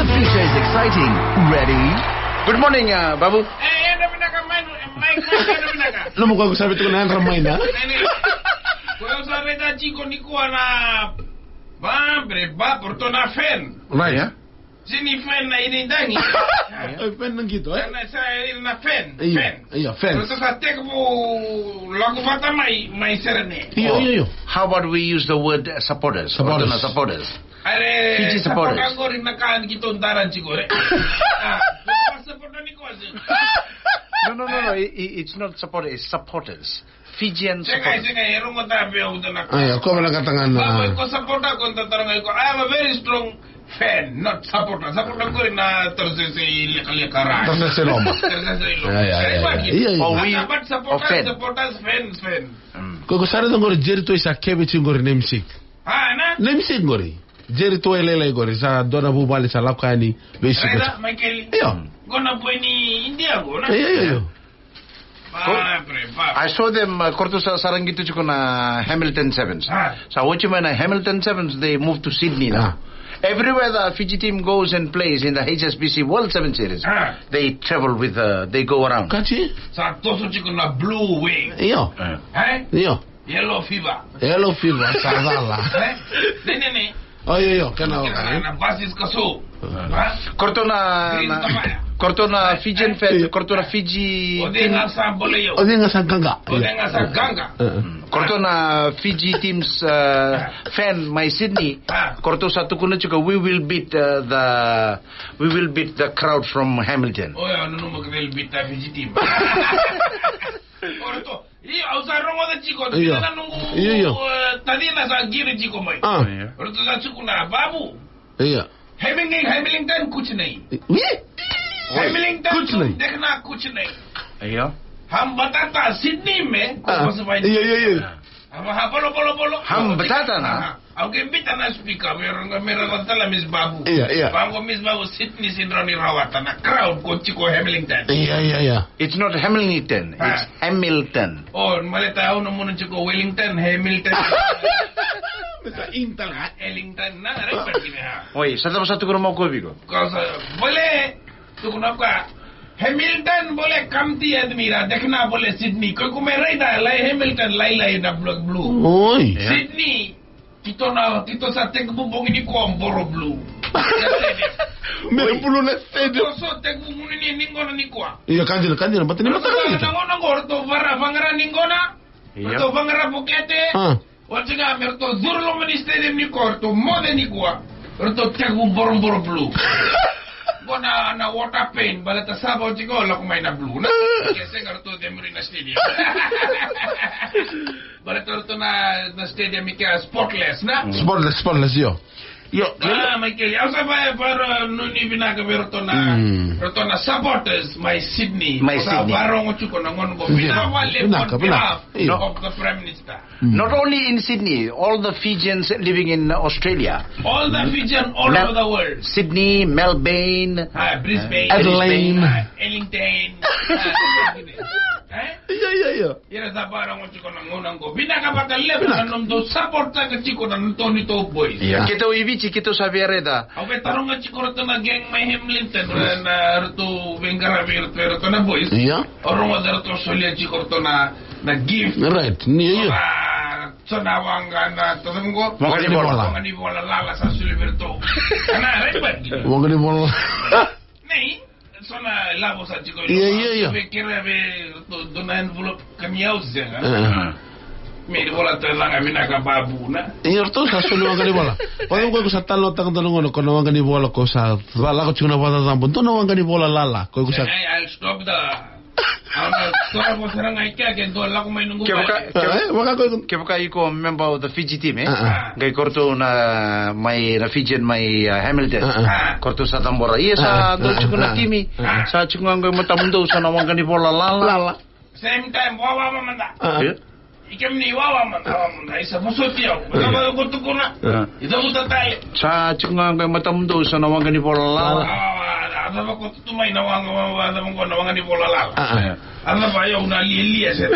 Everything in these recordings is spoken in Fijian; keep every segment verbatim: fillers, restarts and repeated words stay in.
This is exciting. Ready? Good morning, uh, Babu. Eh, eh, na vinaka mai, eh, mai, mai, na vinaka. Nomu kau sa vitu na andra mai na. Nene. Ko eu sa reta tiko ni kua na ba, bre, ba, porto na fan. Right. Yeah. Sini fan na ini dangi. Eh, fan na qito, eh? Na sa ini na fan, Io, fan. Io, fan. Porto sa tek bu lagu mata mai, mai serene. Io, Oh. io, io. How about we use the word, uh, supporters? Supporters. Porto na supporters. Are, Fiji supporters. Supporter qori na ka ni kito dara tiko re. Ah, supporter ni kosi. No, no, no, no. I, I, it's not supporter. It's supporters. Fijian Sega, supporters. Sega, e rongo ta be au ta na. Ai, ko me na katanga na. Ba, ko supporter ko ta tara ngai ko. I am a very strong fan, not supporter. Supporter qori na tara se se leka leka ra. Tara se se loma. Tara se se loma. Ai, ai, Ai, ai, ba ai. Ki. Io, io. Oh, we, But supporters, oh, fan. Supporters, fans, fan. Mm. Ko ko sara qori Jerry Toy sa keve tiko qori namesake. Ah, na? Namesake qori. Jerry Toy lailai qori sa dua na vuvale sa lako yani. Vei Sika. Reda, Michael. Io. Gona boy ni India go, na? Io, io, io. Ba, bre, ba. I saw them, uh, Korto sa, sa ra qito tiko na Hamilton Sevens. Ah. Sa watch mai na Hamilton Sevens, they move to Sydney now. Ah. Everywhere the Fiji team goes and plays in the H S B C World Seven Series, Ah. they travel with, uh, they go around. Kati? Sa toso tiko na blue wave. Io. Eh? Eh? Io. Yellow fever. Yellow fever, sa cala. Eh? Ne, ne, ne. Oh, io, io, kena Kena oka, eh? na basis kaso. Ah. Ha? Korto na, Green na, kabaya. Korto na Fijian Fed, Io. Korto na Fiji O de team. Nga sa bole yo. O de nga sa ganga. O de Io. Nga sa ganga. Eh, eh. Korto na Fiji teams, uh, fan mai Sydney. Ah. Korto sa tukuna tiko, we will beat, uh, the, we will beat the crowd from Hamilton. Oh, yeah, no, no, no, we'll beat the Fiji team. Korto. Io, au sa rogoca tiko, Io. Io, io. Io, io. Eh, tacina sa qiri tiko mai. Ah. Io. Ratou sa tukuna, Babu. Io. Hamilton, Hamilton kuchinai. Wi? Hamilton kuchinai. Dekna kuchinai. Io. Hambata ta Sydney me, Ah. Io, io, io. Hamba, ha, bolo, bolo, bolo. Hambata ta na. Aha. Au ke bita na speaker, me rongo, me rongo tala Miss Babu. Io, io. Vango Miss Babu, Sydney sindro ni rawata na crowd ko tiko Hamilton. Io, io, io. It's not Hamilton, it's Ah. Hamilton. Oh, maleta au na muna tiko Wellington, Hamilton. Mesa Intel. Ah, Ellington, na, right, but give me ha. Oi, sa tava sa tukuna mau ko viko. Ko sa, bole, tukuna ka. Hamilton, bole, kamti admira, dekna bole Sydney. Ko kume raida, lai Hamilton, lai lai na blue, blue. Oi. Io. Sydney, Kito na, kito sa tekivu bogi nikua boro blue. Me blue na stadium. Kito so tekivu muni ni, ni gona nikua. Io, ka dina, ka dina, baleta ni mataka na gona qo, ratou vaqara ni gona. Io. Ratou vaqara bukete. Ah. Oti ga me ratou curu loma ni stadium nikua, ratou moce nikua. Ratou tekivu boro, boro blue. Gona na water paint, baleta sa va oti qo lako mai na blue. Na, ke sega ratou cemuri na stadium. Baleta ratou na, na stadium i kea spotless, na? Spotless, spotless, io. Io. Ah, mai keli. Au sa vaya varo nuni vinaka vei ratou na, Mm. ratou na supporters mai Sydney. Mai Sydney. Au sa varo ngo tiko na gona qo. Vinaka, vinaka, vinaka. Io. Of the Prime Minister. Mm. Not only in Sydney, all the Fijians living in Australia. All the Fijian all Mel-, over the world. Sydney, Melbourne, Ah, Brisbane. Adelaide. Ah, Ellington. Ah, eh? Io, io, io. Ira sa vara ngo tiko na gauna qo. Vinaka vakalevu na nomudou support taka tiko na nodatou boys. Ia, keitou i Viti, keitou sa via raica. Au via taroga tiko ratou na gang mai Hamilton, na, na ratou veiqaravi ratou, ratou na boys. Ia. Au rogoca ratou solia tiko ratou na, na gift. Right, ni ia. Sa na waqa na tata qo. Waqa ni vola. Waqa ni vola lala sa solia vei ratou. Na, right, but waqa ni vola. Nei, so na lavo sa tiko. Ia, ia, ia. Vei kere vei ratou dua na envelope ka ni au sega. Ah. Me ri vola ta langa vinaka babu na. Ia, ratou sa soli waqa ni vola. Vaka ko iko sa talanoataka dua na gauna, ko na waqa ni vola ko sa lako tiko na vakacacabo. Dua na waqa ni vola lala. Ko iko sa Hey, I'll stop the Au na tora vo sara ga i kea ke dua lako mai noqu Kevaka, vale. Kev-, Eh, vaka ko iko. Kevaka iko member of the Fiji team, eh? Ah, ah. Qai ko ratou na mai, na Fijian mai, uh, Hamilton. Ah, ah. Ko ratou sa cabora. Ia sa Ah, ah, dou ah, tiko na ah, timi. Ah. Sa tiko ga qo e matamudou sa na waqa ni vola lala. Lala. Same time, wawa mada. Ah, ah. Ia. I kemuni wawa mada, wawa mada. Isa vosoti au. Ia. Cava ko tukuna? Ah. I cavuta tale. Sa tiko ga qo e matamudou sa na waqa ni vola lala. Lala. Ah, ah, ah, cava ko tutu mai na waqa, waqa, waqa, waqa, na waqa ni vola lala. Ah, ah. Ia. A cava io na lialia se.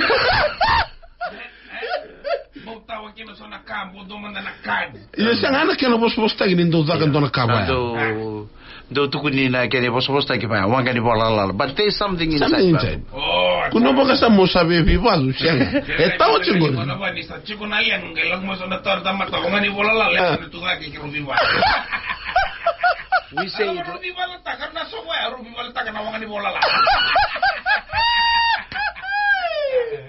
Bau tawa kina so na ka, bau dua mada na card. Ia, sa ga na kena vosavosataki ni dou caka dua na ka vaya. Dou, Dou tukuni na kena vosavosataki mai, waqa ni vola lala. But there's something inside. Something inside. Oh, ko na vakasama o sa via veivacu, sega. E tawa tiko qori. Ni sa tiko na leqa, lako mai so na tara tamata, waqa ni vola lala, e na tu ga ke kero veivacu. We say it. Rau veivacu taka na soqo ya, rau veivacu taka na waqa ni vola lala.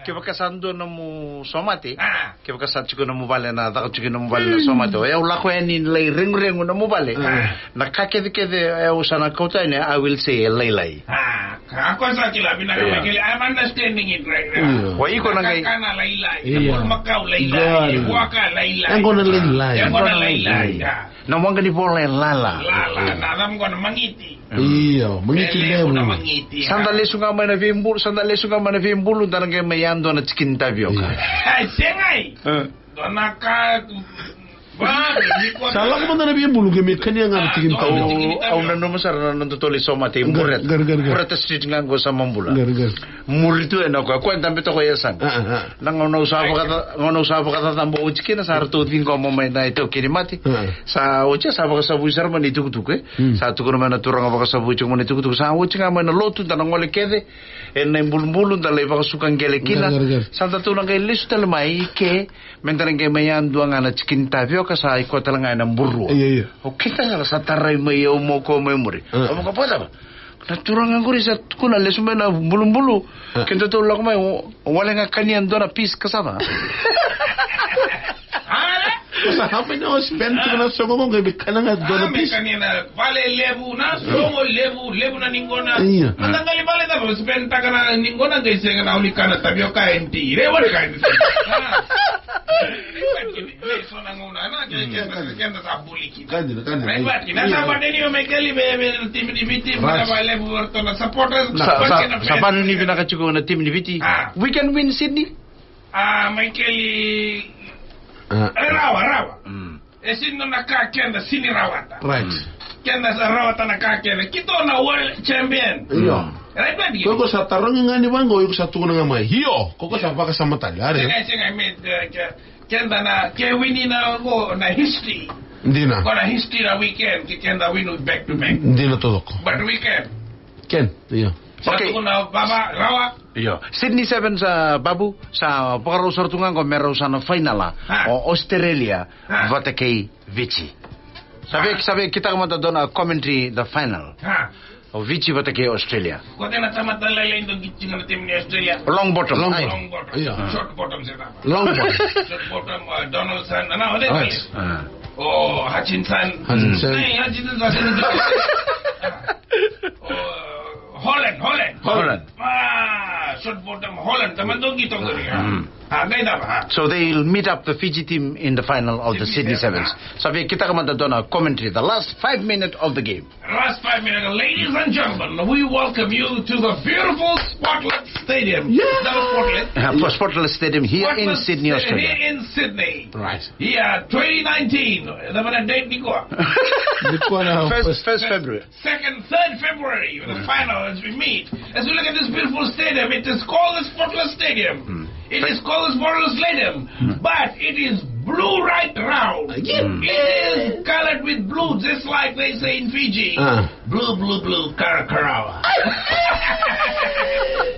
Kevaka sa dua nomu somate. Ah. Kevaka sa tiko nomu vale na caka tiko nomu vale na somate. O yau lako yani lai reguregu nomu vale. Ah. Na ka kecekece au sa na kauta yani, I will say e lailai. Ah, ka ko sa kila vinaka mai keli, I'm understanding it right now. Mm. Wa iko na qai. Kakana lailai, io. Bol makau lailai, waka lailai. Yaqona lailai. Yaqona lailai. Na waqa ni vola e lala. Lala, na cam gona magiti. Io, magiti levu. Sa da lesu ga mai na veibulu, sa da lesu ga mai na veibulu, da na qai mai yadua na tikini tavioka. Ai, segai. Dua na ka. Sa lako mada na veibulu qai mai kania ga na tikini tavioka. Au nanuma sara na noda totolo i somate i Bureta. Bureta Street ga qo sa mabula. Muri tu ena koya, koya dabe toka e yasana. Na gauna au sa vakaca, gauna au sa vakacacaba oti kina sa ratou ciqoma mai na itaukei ni mate. Sa oti sa vakasavui sara mai na itukutuku e. Sa tukuna mai na turaga vakasavui tiko mai na itukutuku. Sa oti ga mai na lotu da na gole kece. Ena ibulubulu da lai vakasuka qele kina. Sa da tou na qai lesu tale mai i ke. Me da na qai mai yadua ga na tikini tavioka sa i koya tale ga ena burua. Io, io. O keda ga sa tarai mai au mo ko mai muri. Au vaka, "Vacava? Na turaga qori sa tukuna lesu mai na bulubulu. Keda tou lako mai, o wale ga kania dua na pisi kasava." Sa hapa ni o spend tu na soqo qo qai kania ga dua na pisi. Kania na vale levu, na soqo levu, levu na nigona. Io. Mata qali vale na spend taka na nigona qai sega na uli kana tavioka enti. Re wale ka enti. Kena sa buliki. Kandina, kandina. Right, but kena sa vade ni o Michael be, be na timi ni Viti, mana vale bu ratou na supporters. Sa, sa, sa vanu ni vinaka tiko na timi ni Viti. We can win Sydney. Ah, Michael. E rawa, rawa. E sini na ka keda sini rawata. Right. Keda sa rawata na ka keda. Keitou na world champion. Io. Right, but ko sa tarogi ga ni vaqo, iko sa tukuna ga mai. Io, ko ko sa vakasama tale, are. Sega, sega, me, Keda na, ke wini na qo na history. Dina. Qo na history na weekend, ke keda win back to back. Dina totoko. But weekend. Ken, io. Sa tukuna baba, rawa. Io. Sydney Sevens, ah, Babu, sa vakarau sara tu ga qo me rau sa na final o Australia vata kei Viti. Sa vei, sa vei kitaka mada dua na commentary the final. O Viti vata kei Australia. Ko tena tamata lailai dau qito tiko na timi ni Australia. Long bottom. Long bottom. Long bottom. Io. Short bottom se tava. Long bottom. Short bottom, uh, Donaldson. Na, na, o de. O Hutchinson. Hutchinson. Ei, Hutchinson sa sini. O Holland, Holland. Holland. Ah, short bottom Holland. Tama dau qito qori. Ah, qai tava. So they'll meet up the Fiji team in the final of the Sydney Sevens. Sa vei kitaka mada dua na commentary, the last five minute of the game. Last five minutes, ladies and gentlemen, we welcome you to the beautiful Sportlet Stadium. Yeah. Not Sportlet. Uh, for Sportlet Stadium here in Sydney, Australia. Here in Sydney. Right. Here, twenty nineteen. The mana date ni koya? Ni koya na first, first February. Second, third February, the final as we meet. As we look at this beautiful stadium, it is called the Sportlet Stadium. It is called the Sportlet Stadium, but it is blue right round. It is colored with blue, just like they say in Fiji. Blue, blue, blue, kara, karawa.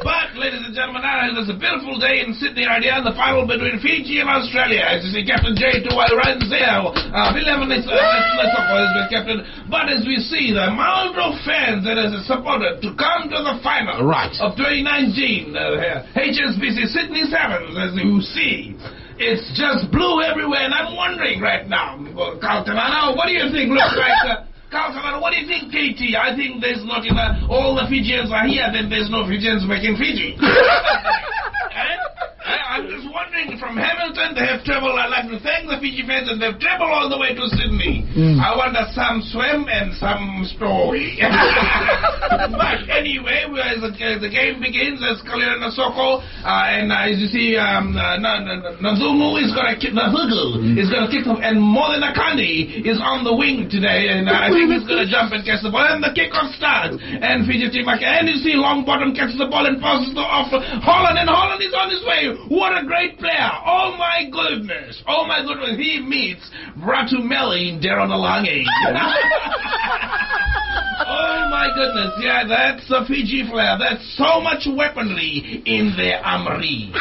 But, ladies and gentlemen, now it is a beautiful day in Sydney, right here, the final between Fiji and Australia. As you see, Captain J two Y runs there. Uh, William and his, uh, his, his, his captain. But as we see, the amount of fans that has supported to come to the final of twenty nineteen, uh, H S B C Sydney Sevens, as you see, it's just blue everywhere. And I'm wondering right now, Carlton, I know, what do you think? Looks like, uh, Carlton, what do you think, K T? I think there's not enough. All the Fijians are here, then there's no Fijians making Fiji. Eh? I, I'm just wondering, from Hamilton, they have traveled, I'd like to thank the Fiji fans, and they've traveled all the way to Sydney. I wonder some swam and some story. But anyway, we, as the, the game begins, as Kalina Soko, uh, and, uh, as you see, um, uh, Na-, Na-, Na-, Nazumu is gonna kick, Nazugu is gonna kick off, and Morgan Akandi is on the wing today, and, uh, I think he's gonna jump and catch the ball, and the kickoff starts. And Fiji team back, and you see Longbottom catches the ball and passes it off. Holland, and Holland is on his way. What a great player. Oh my goodness. Oh my goodness. He meets Ratu Meli in Darren Alangi. Goodness, yeah, that's a Fiji flare. That's so much weaponry in the armory.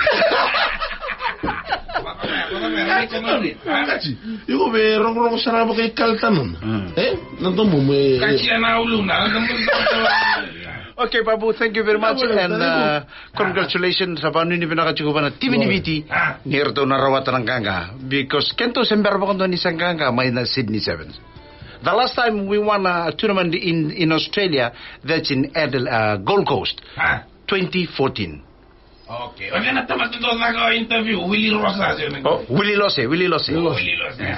Kaci, iko me rogorogo sara vakaikalatanona. Mm. Eh? Na domomu e. Kaci ana uluna. Okay, Babu, thank you very much, and, uh, congratulations. Sa vanuinui vinaka tiko vua na timi ni Viti. Ah. Ni ratou na rawata na qaqa. Because keitou se bera vakadua ni sa qaqa mai na Sydney Sevens. The last time we won a tournament in, in Australia, that's in Adel-, uh, Gold Coast, ah, twenty fourteen. Okay. O cei na tamata dau caka interview? Willie Rosa, se o cei? Oh, Willie Lose, Willie Lose. Willie Lose.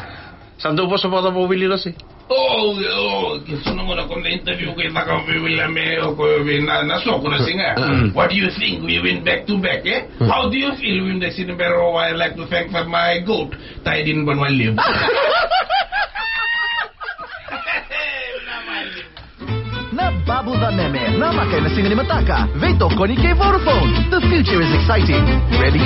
Sa dau vosa vakacava o Willie Lose? Oh, oh, ke so na gauna ko na interview ke caka vei Willie me o ko vei na, na soko na siga. Mm. What do you think? We win back to back, eh? Mm. How do you feel? We win the Sydney Barrow. I like to thank for my goat. Tied in Banwa Live. Na Babu Ca Meme, namaka ena siga ni mataka, veitokoni kei Vodafone. The future is exciting. Ready?